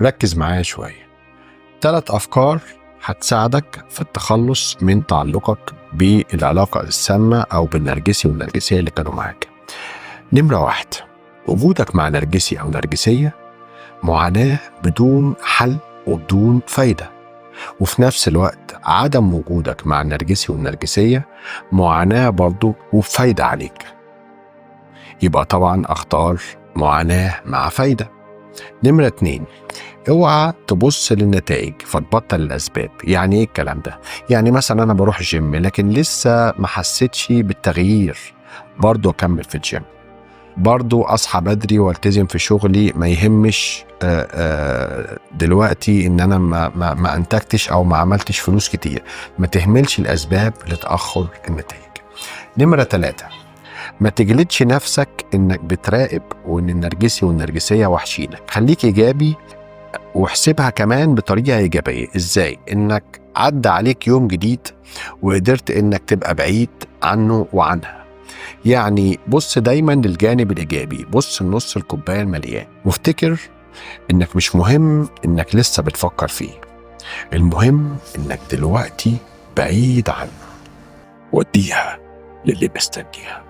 ركز معايا شوية. 3 أفكار هتساعدك في التخلص من تعلقك بالعلاقة السامة أو بالنرجسي والنرجسية اللي كانوا معاك. نمرة 1، وجودك مع نرجسي أو نرجسية معاناة بدون حل وبدون فايدة، وفي نفس الوقت عدم وجودك مع النرجسي والنرجسية معاناة برضو وفايدة عليك. يبقى طبعا أختار معاناة مع فايدة. نمرة 2، اوعى تبص للنتائج فتبطل الأسباب. يعني ايه الكلام ده؟ يعني مثلا أنا بروح الجيم لكن لسه ما حسيتش بالتغيير، برضو أكمل في الجيم، برضو أصحى بدري والتزم في شغلي، ما يهمش دلوقتي إن أنا ما أنتجتش أو ما عملتش فلوس كتير. ما تهملش الأسباب لتأخر النتائج. نمرة 3، ما تجلدش نفسك إنك بتراقب وإن النرجسي والنرجسية وحشينك. خليك إيجابي واحسبها كمان بطريقة إيجابية. إزاي؟ إنك عدى عليك يوم جديد وقدرت إنك تبقى بعيد عنه وعنها. يعني بص دايما للجانب الإيجابي، بص لنص الكوباية المليان، وافتكر إنك مش مهم إنك لسه بتفكر فيه، المهم إنك دلوقتي بعيد عنه. وديها للي مستنيها.